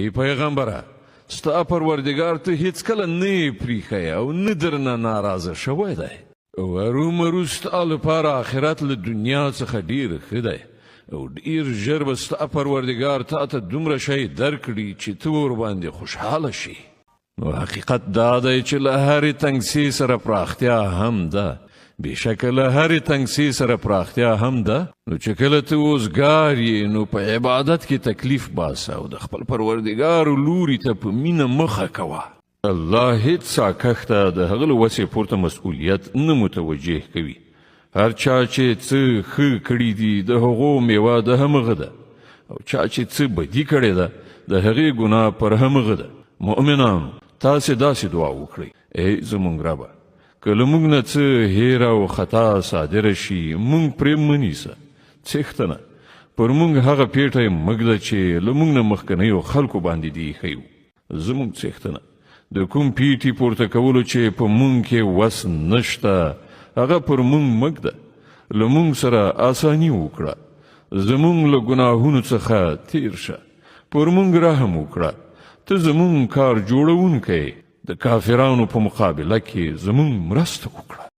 ای پیغمبره! ستا پروردګار ته هیڅکله نه یې پریښی او نه درنه ناراضه شوی دی. او هرومرو ستا لپاره آخرت له دنیا څخه ډیر ښه دی او ډیر ژر به ستا پروردګار تا ته دومره شی درکړي چې ته ورباندې خوشحاله شې. نو حقیقت دا دی چې له هرې تنګسې سره پراختیا هم ده، بېشکه له هرې تنګسې سره پراختیا هم ده. نو چې کله ته وزګار یې نو په عبادت کې تکلیف باسه او د خپل پروردګار لوري ته په مینه مخه کوه. الله هیڅ ساکښ ته د هغه له وسې پورته مسؤلیت نه متوجه کوي. هر چا چې څه ښه کړي دي د هغو میوه د همغه ده او چا چې څه بدي کړې ده د هغې ګناه پر همغه ده. مؤمنانو! تاسې داسې دعا وکړئ، ای زمونږ ربه! که له موږ نه څه هېره او خطا صادره شي موږ پرې مه نیسه. څښتنه! پر موږ هغه پېټی مه ږده چې له موږ نه مخکنیو خلکو باندې دې ایښی و. زموږ څښتنه د کوم پیټي پورته کولو چې په مونږ کې وس نشته هغه پر مونږ مګده له مونږ سره اساني وکړه، زمونږ له ګناهونو څخه تیر شه، پر مونږ رحم وکړه، ته زمونږ کار جوړونکی، د کافرانو په مقابله کې زمونږ مرسته وکړه.